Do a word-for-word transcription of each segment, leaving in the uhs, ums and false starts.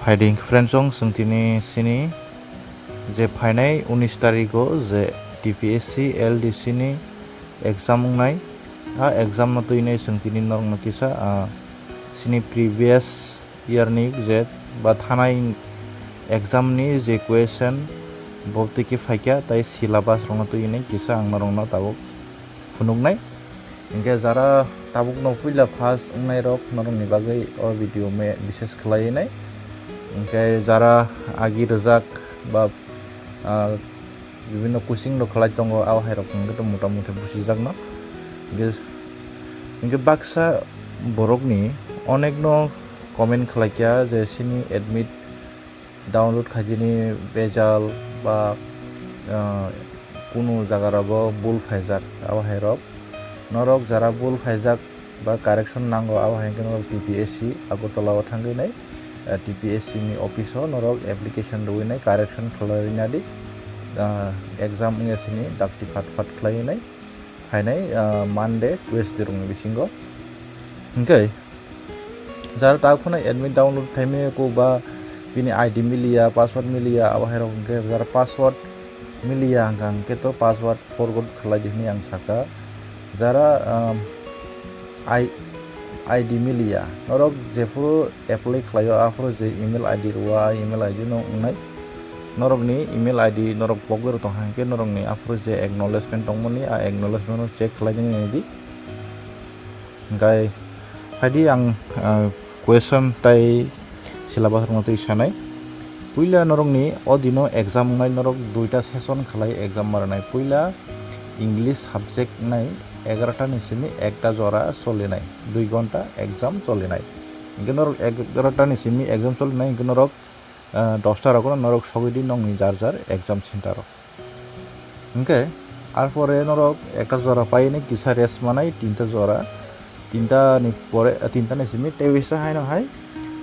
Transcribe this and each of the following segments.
Phaidi friends, chwng tini sini je phainai unis tarigo je T P S C L D C ni exam wngnai, a exam no twinai chwng tini norokno kisa, ah, sini previous year ni je ba thanai exam ni je question bo twi khe phaikha, tai syllabus rokno twinai kisa ang norokno tabuk phunuknai. Hinkhe jara tabukno puila first wngnai rok norokni bagwi o video me bises khlaiwi nai. Hinkhe jara agi rwjak ba, ah, bibinno coaching rok khlai tongo, abo hai rok hinkhe to mota moti busijakno. Hinkhe, hinkhe baksa borokni onekno comment khlaikha je sini admit download khaidini bejal ba, ah, kunu jagarogo bul phaijak, abo hai rok. Norok jara bul phaijak ba correction nango, abo hai khe norok T P S C Agartala o thangwi nai, ah, T P S C ni office o norok application rwwi nai, correction khlaiwi nadi, ah, exam wngya sini dakti phat phat khlaiwi nai. Phainai, ah, Monday, Tuesday rokni bisingo. Hinkhe jara ta phano admit download khaimaya ko ba bini I D miliya, password miliya, abo hai rok hinkhe jara password miliya hwnkha hinkhe to password forgot khlai di hwnwi ang sakha. Jara, um, I, I D miliya, norok jephuru apply khlaio, aphuru je email I D rwo, a email I D no wngnai. Norokni email I D norok pogwi rw tongkha hinkhe norokni aphuru je acknowledgement tongmani, a acknowledgement no check khlai nai di. Hinkhe phaidi ang, ah, question tai syllabus rokno twi sanai. Puila norokni o dino exam wngnai, norok duita session khlai exam ma rwnai. Puila English subject nai egarota ni simi ekta jora solinai, dui ghonta exam solinai. Hinkhe norok egarota ni simi exam solinai, hinkhe norok, ah, dosta rogono norok sogwi di nokni jar jar exam center o. Hinkhe arpore norok ekta jora painai kisa rest manai, tinta jora, tinta ni pore, tinta ni simi tei uisa haino hai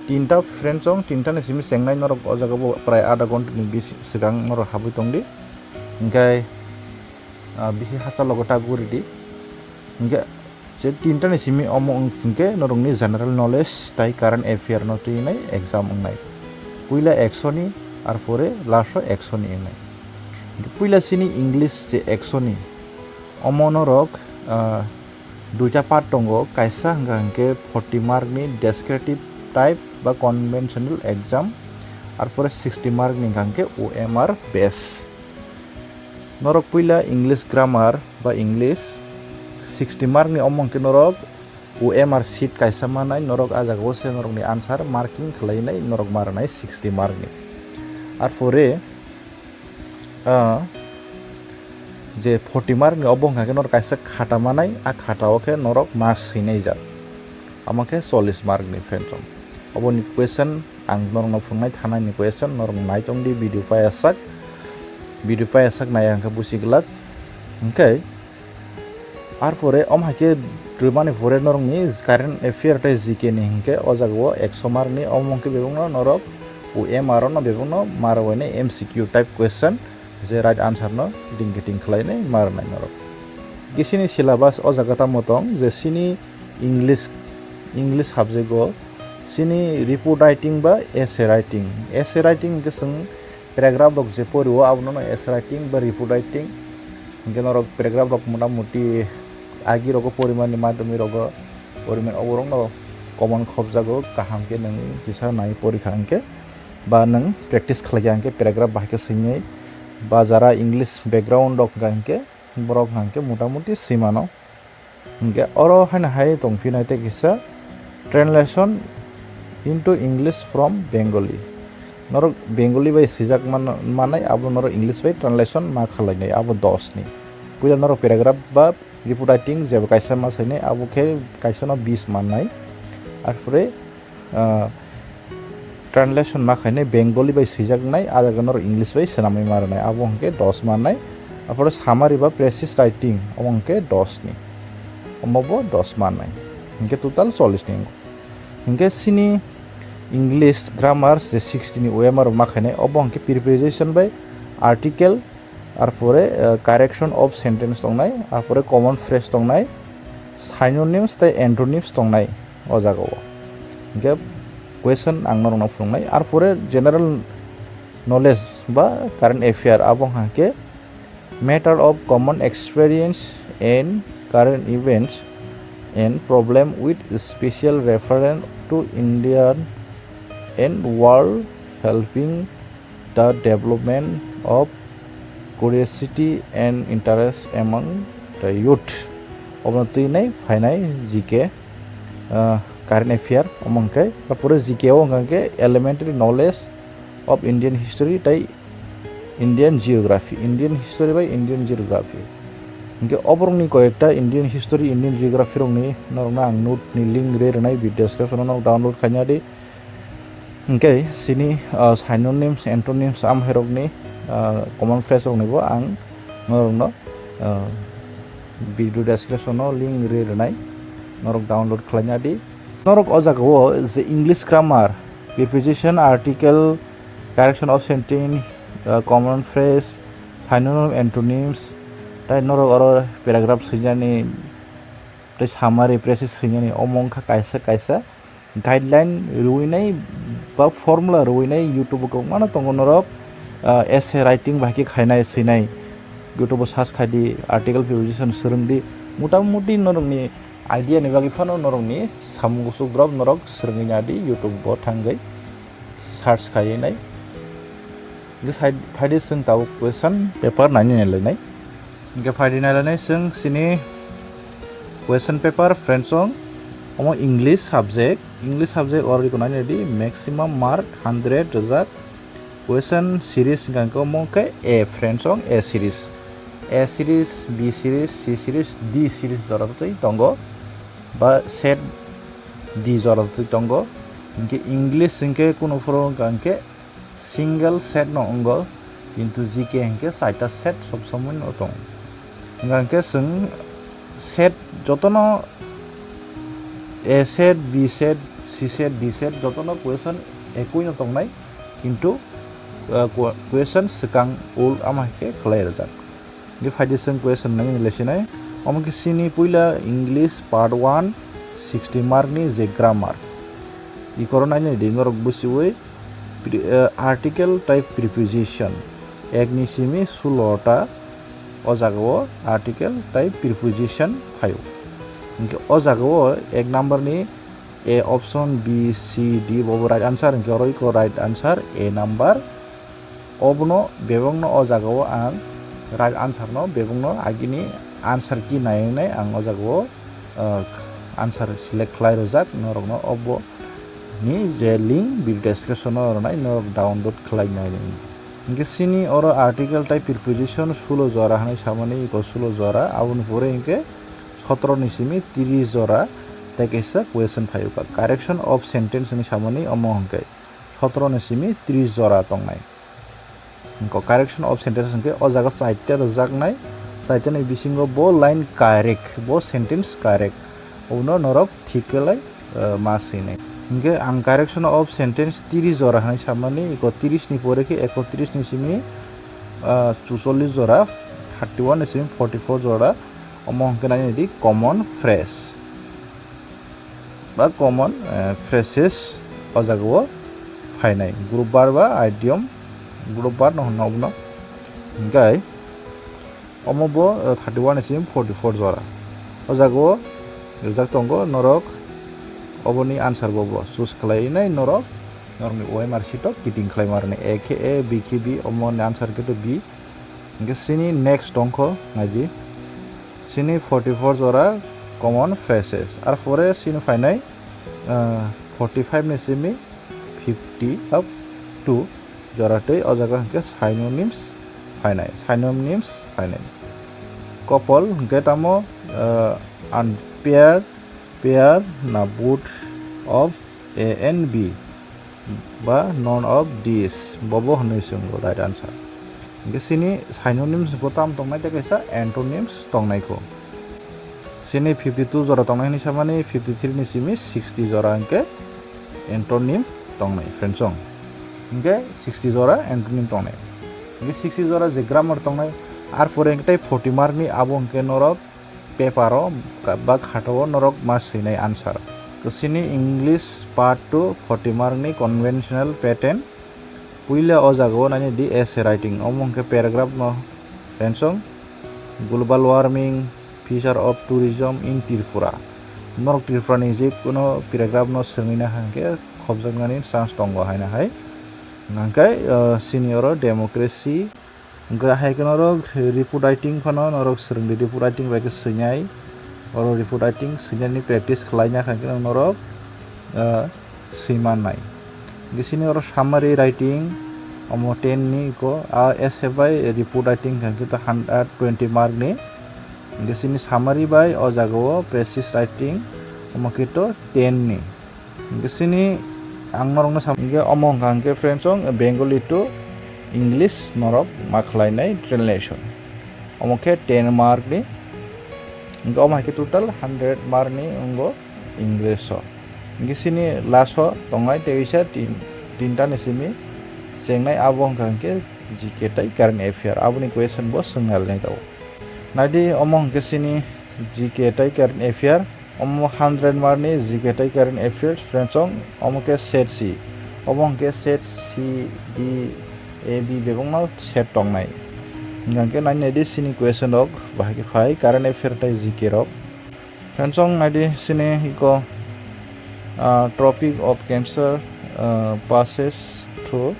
tinta friend chong, tinta ni simi chengnai norok o jaga bo prai adha ghonta ni bisi swkang norok habwi tongdi. Hinkhe, ah, bisi hachal logo ta guri di. Hinkhe je tinta ni simi omo wng hinkhe norokni general knowledge tai current affair no twi nai exam wngnai. Puila ekso ni, arpore last o ekso ni wngnai. Puila sini English je ekso ni, omo norok, ah, duita part tongo, kaisa hwnkha hinkhe forty mark ni descriptive type ba conventional exam, arpore sixty mark ni hwnkha hinkhe O M R base. Norok puila English grammar ba English sixty mark ni omo hwnkhe norok O M R sheet kaisa manai, norok ah jagao se norokni answer marking khlainai, norok ma rwnai sixty mark ni. Arpore, ah, je forty mark ni obo hwnkha khe norok kaisa khata manai, ah khata o khe norok marks swinai jak. Amo khe chollish mark ni friend chong. Oboni question ang norokno phunuknai thanani question, norok nai tong di video paiyasak. Video paiyasak naiya hwnkhe busi glak. Hinkhe arpore om hai khe rwmani pore norokni current affair tei G K ni hinkhe o jagao ekso mark ni omo hwnkhe bebakno norok O M R no bebakno ma rwbainai M C Q type question. Je right answer no ding kiting khlainai ma rwnai norok. Gisini syllabus o jaga tamo tong je sini English, English subject o sini report writing ba essay writing. Essay writing hwnkhe chwng paragraph rok je pori o abono no essay writing ba report writing. Hinkhe norok paragraph rok mota moti agi rogo porimani madhyamik rogo poriman oborok no common khobjago kaham khe nwng kisa nai porikha hinkhe. Ba nwng practice khlaikha hinkhe paragraph bahai khe swinai, ba jara English background rok hwnkha hinkhe borok hwnkha hinkhe mota moti swimano. Hinkhe oro haino hai tongphinai tei kisa translation into English from Bengali. Norok Bengali bai swijak man-, manai abo norok English bai translation ma khlainai abo dos ni. Puila norok paragraph ba report writing jeba kaisa ma sainai abo khe kaisa no bis mannai. Arpore, ah, translation ma khainai Bengali bai swijaknai, ah jaga norok English bai swnamwi ma rwnai, abo hwnkhe dos mannai. Arpore summary ba thesis writing, abo hwnkhe dos ni, omo bo dos mannai, hwnkhe total chollish ni wngo. Hwnkhe sini English grammar je sixty ni O M R rok ma khainai, obo hwnkhe preposition bai article, arpore, eh, correction of sentence tongnai, arpore common phrase tongnai, synonyms tei antonyms tongnai o jaga o. Hwnkhe Question ang norokno phunuknai. Arpore general knowledge ba current affair, abo hwnkha khe matter of common experience and current events and problem with special reference to Indian and world, helping the development of curiosity and interest among the youth. Obono twi nai phainai G K, ah, current affair, omo hwnkhe tapore G K o hwnkha khe elementary knowledge of Indian history tei Indian geography, Indian history bai Indian geography. Hwnkhe oborokni koyekta Indian history, Indian geography rokni norokno ang note ni link rwi rwnai video description o, norok download khaina di. Hwnkhe sini, ah, synonyms, antonyms, amhairokni, ah, common phrase roknibo ang norokno, ah, video description o link rwi rwnai, norok download khlaina di. Norok o jagao je English grammar, preposition, article, correction of sentence, ah, common phrase, synonym, antonyms, tei norok oro paragraph swinani, tei summary, preface swinani, omo wngkha kaisa kaisa guideline rwinai ba formula rwinai YouTube o kwbangmano tongo norok, ah, essay writing bai khe khainai swinai YouTube o search khai di, article preparation swrwng di, mota moti norokni idea ni bagwi phano norokni samung kuchuk drop norok swrwngwi na di YouTube o thangwi search khaiwi nai. Hwnkhe side phaidi chwng tabuk question paper naini nailainai. Hwnkhe phaidi nailainai chwng chini question paper, friends, chwng omo English subject, English subject oro rikon naini di maximum mark hundred rwjak. Question series hwnkha khe omo khe A, friends, chwng A series, A series, B series, C series, D series jora twi tongo ba set D jora twi tongo. Hwnkhe English hwnkhe kunu phoro hwnkha hwnkhe single set no wngo, kintu G K hwnkhe chaita set sob somoi no tongo. Hwnkha hwnkhe chwng set jotono A set, B set, C set, D set jotono question ekui no tongnai, kintu, ah, que-, question swkang ul ama hai khe khlai rwjak. Hwnkhe phaidi chwng question nai lesinai. Omo khe chini puila English part one, sixty mark ni je grammar. Ikoro nainai di norok bwswiwi pre-, eh, article tei preposition. Ek ni simi sulo ta o jagao article tei preposition phaio. Hwnkhe o jagao ek number ni A option, B, C, D bo bo right answer, hwnkhe oro iko right answer A number. Obono bebakno o jagao ang right answer no bebakno agini answer key naiwi nai ang o jagao, ah, answer select khlai rwjak norokno obo ni je link video description o rwnai norok download khlai nai. Hwnkhe chini oro article tei preposition sulo jora hwnwi samani iko sulo jora aboni pore hwnkhe sotoro ni simi tris jora tei kaisa question phaio ka correction of sentence hwnwi samani omo hwnkhe sotoro ni simi tris jora tongnai. Hwnkhe correction of sentence hwnkhe o jaga chaita rwjaknai, chaita ni bisingo bo line correct, bo sentence correct, obono norok thik khlai, eh, ma swinai. Hwnkhe ang correction of sentence tris jora hwnwi samani, eko tris ni pore khe ekotris ni simi, ah, chuchollis jora, thirty one ni simi forty four jora, omo hwnkhe nai di common phrase ba common, eh, phrases o jagao phainai. Group verb ba idiom, group verb no hwnna obono. Hwnkhe omo bo, eh, thirty one ni simi forty four jora. O jagao rijak tongo norok oboni answer bo bo choose khlai nai norok, norokni O M R sheet o kiting khlai ma rwnai. A khe A, B khe B, omo ni answer khe to B. Hwnkhe chini next tongkho naidi. Chini forty four jora common phrases. Ar pore chini phainai, ah, forty five ni simi fifty up to jora tei o jaga hwnkhe synonyms phainai. Synonyms phainai. Couple hwnkhe tamo, ah, unpaired, pair na both of A and B. Ba none of these, bobo hwnwi chwng right answer. Hwnkhe chini synonyms bo tam tongnai tei kaisa antonyms tongnai kho. Chini fifty two jora tongnai hwnwi samani fifty three ni simi sixty jora hwnkhe antonym tongnai, friends, chwng. Hwnkhe sixty jora antonym tongnai. Hwnkhe sixty jora je grammar tongnai, ar pore hwnkhe tei forty mark ni abo hwnkhe norok paper o ka-, ba khatao norok ma swinai answer. Sini English part two forty mark ni conventional pattern. Puila o jaga o nani di essay writing. Omo hwnkhe paragraph no friends song, global warming, future of tourism in Tripura. Norok Tripura ni je kuno paragraph no swngwi na hwnkhe khobjaknani chance tongo haino hai. Hwnkhe, uh, sini oro democracy, hwnkhe hai khe norok report writing phano norok swrwngdi, report writing bai khe swinai, oro report writing swinani practice khlaina kha khe norok, uh, swimannai. Hwnkhe sini oro summary writing, omo ten ni iko, a essay bai report writing kha khe to hundred twenty mark ni. Hwnkhe sini summary bai o jaga o practice writing, omo khe to ten ni. Hwnkhe sini ang norokno sam, hwnkhe omo hwnkha hwnkhe friends song, Bengali to English norok ma khlainai translation. Omo khe ten mark ni, hwnkhe omo hai khe total hundred mark ni wngo English o. Hwnkhe sini last o tongnai tei kisa tin, tinta ni simi chengnai, abo hwnkha hwnkhe G K tei current affair, aboni question bo swngnai tabuk. Naidi omo hwnkhe sini G K tei current affair. Omo hundred mark ni G K tei current affairs, friends song, omo khe set C. Omo hwnkhe set C, D, A, B bebakno set tongnai. Hwnkhe nai naidi sini question rok bahai khe phai, current affair tei G K rok. Friends song, naidi sini iko, ah, Tropic of Cancer, ah, passes through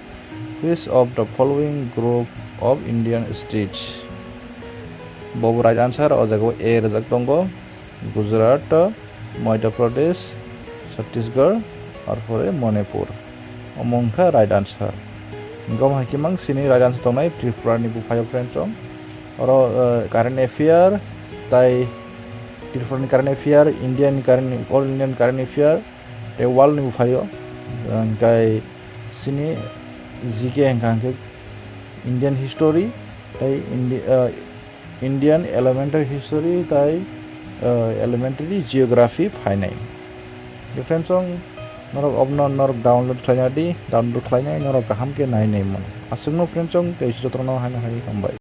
which of the following group of Indian states? Bobo right answer, o jaga o A rwjak tongo. Gujarat, Madhya Pradesh, Chhattisgarh, arpore Manipur. Omo wngkha right answer. Hwnkhe omo hai khe mang sini right answer tongnai Tripura ni buphaio, friends song. Oro, eh, current affair, tai Tripura ni current affair, India ni current, all Indian current affair, tei world ni buphaio. Hwnkhe sini G K hwnkha hwnkhe Indian history, tei Indi-, eh, Indian elementary history tai, eh, elementary geography phainai. Friends song, norok obno norok download khlaina di, download khlainai norok kaham khe nainai mano. Aswkno friends song, tei jotono haino hai hambai.